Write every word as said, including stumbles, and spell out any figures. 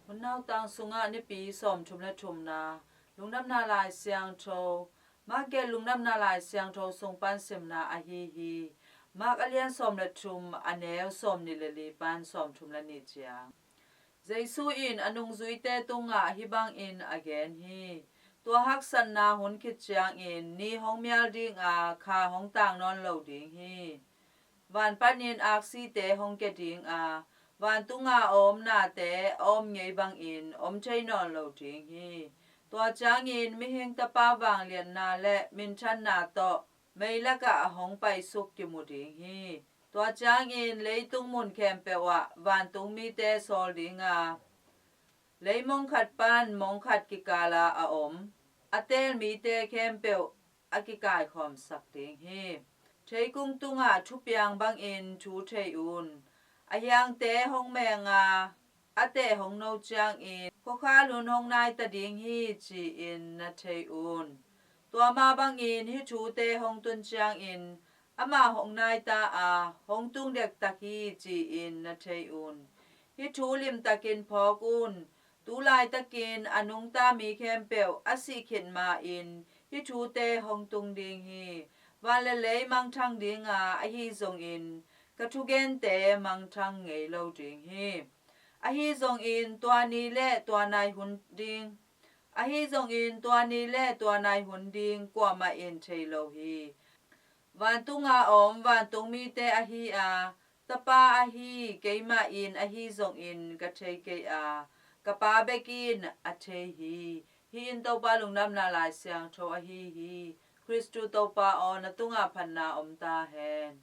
Hun nautang sungah Nipi sawmthum le thumna, Lungdamna Lai Siangtho, Mark gelh Lungdamna Lai Siangtho sung pan simna ahi hi. Mark a lian sawm le thum, a neu sawmnih le li pan sawmthum le nih ciang. Jesu in a nungzuite tungah hih bangin a gen hi. Tua haksatna hun khit ciangin ni hong mial dinga, kha hong tang nawn lo ding hi. Van panin aksite hong kia dinga, vantunga a om nate a om ngei bangin om thei nawn lo ding hi. Tua ciangin Mihing Tapa vangliatna le minthanna tawh mei lakah a hong paisuk kimu ding hi. Tua ciangin leitung mun khempeuh ah vantung mite sawl dinga, leimong khat pan mong khat kikala a om a teel mite khempeuh a kikaikhawmsak ding hi. Theikung tungah thupiang bangin thu thei un. A hiangte hong menga, a teh hong no ciangin khuakhal hun hong naita ding hi, ci-in na thei un. Tua mah bangin hih thute hong tun ciangin amah hong naita a, hong tung dektak hi, ci-in na thei un. Hih thu limtakin phawk un. Tu laitakin a nungta mi khempeuh a sih khit ma-in hih thute hong tung ding hi. Van le lei mangthang dinga, ahi zongin ka thugente mangthang ngei lo ding hi. Ahi zongin tua ni le tua nai hun ding, ahi zongin tua ni le tua nai hun ding kuamah in thei lo hi. Vantunga om vantung mite ahi a, Tapa ahi keimah in ahi zongin ka thei kei a, ka Pa bek in a thei hi. Hih in Topa Lungdamna Lai Siangtho ahi hi. Khristu Topa aw, na tungah phatna om ta hen.